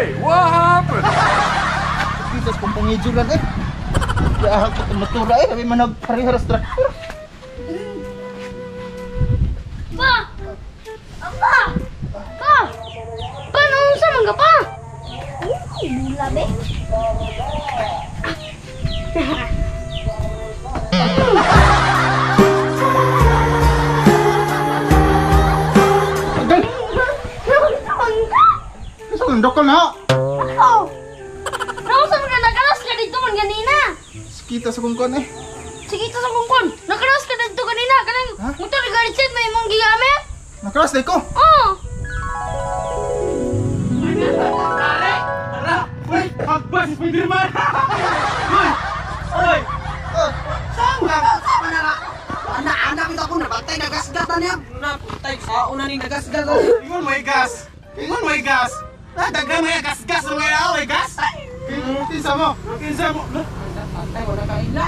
Hey, what happened? Kitas kong pangijuran eh. Kaya ako tumatura eh. Sabi man nagpariharas traktor. Pa! Pa! Pa! Pa, naunsa man ka pa? Bula be. Agay! Naunsa man ka? Sa ko na. Oh! Naunsa man ka? Nakalas ka dito man ganina. Kita sa kong kon eh. Sige ito sa kungkon. Nakalas ka dito ganina. Kanang Ha? motor garitsit may imong gigamit. Nakras day ko. Oh! Uy, hagbas Spiderman! Uy! Uy! Anak-anak ito ako, nabatay, nagasgas na niya. Naputay, sao na ning nagasgas. Ingon may gas! Ingon may gas! Ah, daghan mga gas-gas mga yao, may gas! Kinsa mo? Kinsa mo? Patay, wala ka ila.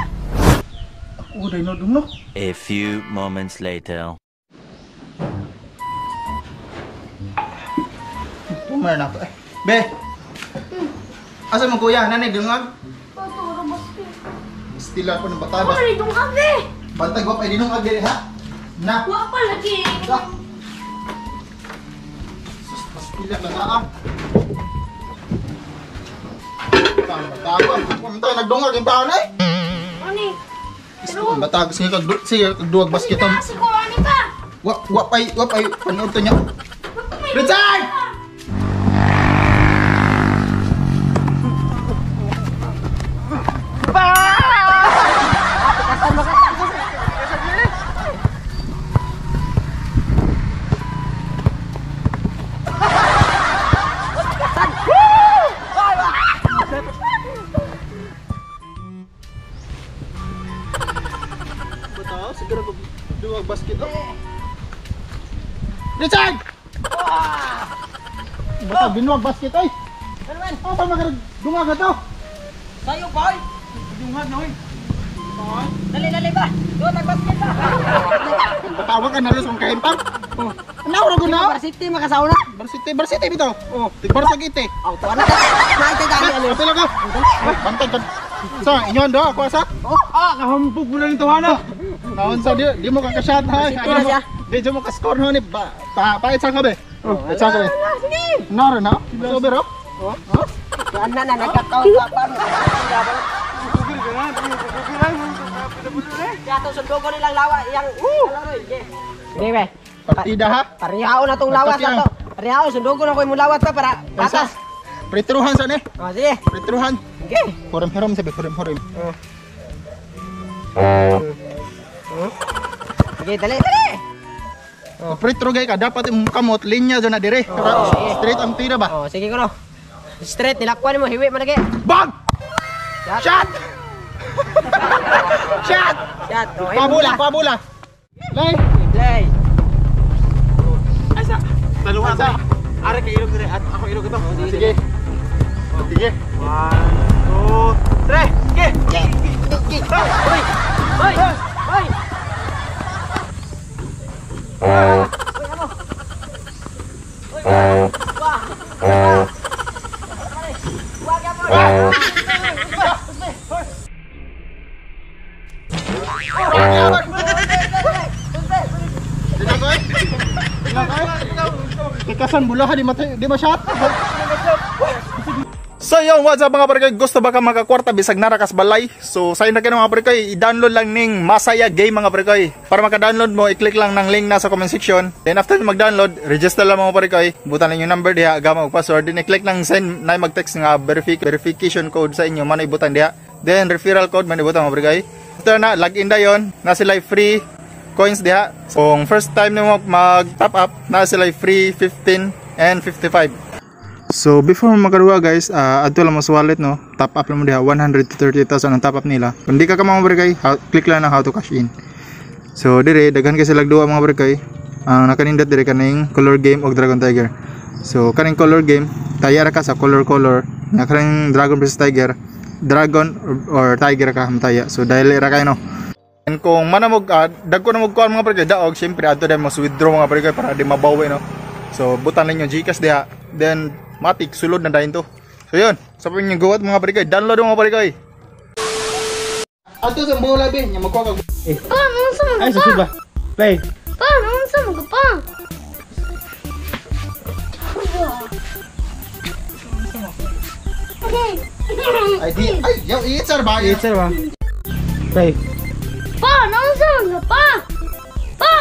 Ako day no dum no. A few moments later. Tumar na ako eh. Be. Asa mo kuya? Nanay dungag? Paturo basket. Stila ko ng batabas. Wala itong kape. Bantay ko pa dinungag diri ha. Na. Wa pa lagi. Sa. Sus, pastila na na ah. Tama, tama. Kung tayo nagdungag yung taon eh. Ani? Batag sige kag sige kag duwag basket Na si ko ani pa. Wa pay panood to niya. Richard! Bataw, siguro kag duwag basket. Oh. Richard! Bata, binuwag basket ay. Ano man? Oh, pa magarag dungag na to. Sayo boy. Dungag na, uy! Dali dali ba. Doon nagbasket ba. Batawag ka na rin sa kahimpang. Oh. Naura ko na. Varsity makasauna. Varsity, varsity bitaw. Oh, tig Varsity. Auto na. Naay kay gani Ate lang ka. Bantay ka. Sa inyon do ako asa. Ah, kahambog mo na nito, hana! Naon sa di mo kakashot ha. Varsity na siya. Di mo ka score no ni ba pa pa ka be. Oh, itsa ka be. Sige. Naro na. Sober oh. Oh. Ana na nagkakaon pa pa. Google ka na, Google lang, Kaya itong sundo ko nilang lawa yang Sige be. Partida ha. Parihaon na tong lawas na to. Parihaon sundo ko na ko imong lawas pa para patas. Pritruhan sa ni. Oh sige. Pritruhan. Sige. Hurim hurim sabi hurim hurim. Sige dali dali. Oh, free throw gay ka dapat imong kamot linya dyan na dire. Straight ang tira ba? Oh sige ko no. Straight nilakwan mo hiwi man lagi. Bang! Shot. Shot! Shot! Shot. Oh, Pabula, pabula. Lay. Play. Ay, sa! Taluhan sa! Are kay ilog dire, at ako ilog ito. Sige. Sige. 1, 2, 3, sige! Hoy! Hoy! Hoy! Kikasan bula ka, di ma shot. So yun, what's up mga parikay? Gusto ba ka makakwarta bisag narakas balay? So sayo na kayo mga parikay, i-download lang ning Masaya Game mga parikay. Para maka-download mo, i-click lang ng link na sa comment section. Then after mag-download, register lang mga parikay. Butan lang yung number diha, gama og password. Then i-click lang send na mag-text nga verification code sa inyo, man ibutan diha. Then referral code man ibutan mga parikay. After na, login dayon, na sila free coins diha. Kung first time nimo mag-top up, na sila free 15 and 55. So before mo makaduwa guys, adto lang mo sa wallet no, top up lang mo diha 130,000 ang top up nila. Kung di ka ka mga barikay, click lang na how to cash in. So dire daghan kay sila duwa mga barikay. Ang nakanindot dire kaning color game og Dragon Tiger. So kaning color game, taya ra ka sa color color. Nga kaning Dragon versus Tiger, Dragon or Tiger ka hamtaya. So dahil ra kayo no. And kung manamog dagko na mo kuan mga barikay daog, syempre adto dai mo withdraw mga barikay para di mabawi no. So butan ninyo GCash diha, then Matik sulod na dahin to. So yun, sa pa yung guwat mga parikoy, download mga parikoy. Ato sa bola be, nya magkuha kag Pa, unsa man Ay, ka pa? susud ba? Play. Pa, unsa man ka pa? Ay di ay yaw i-sir ba? Sir ba? Play. Pa, unsa man ka pa? Pa!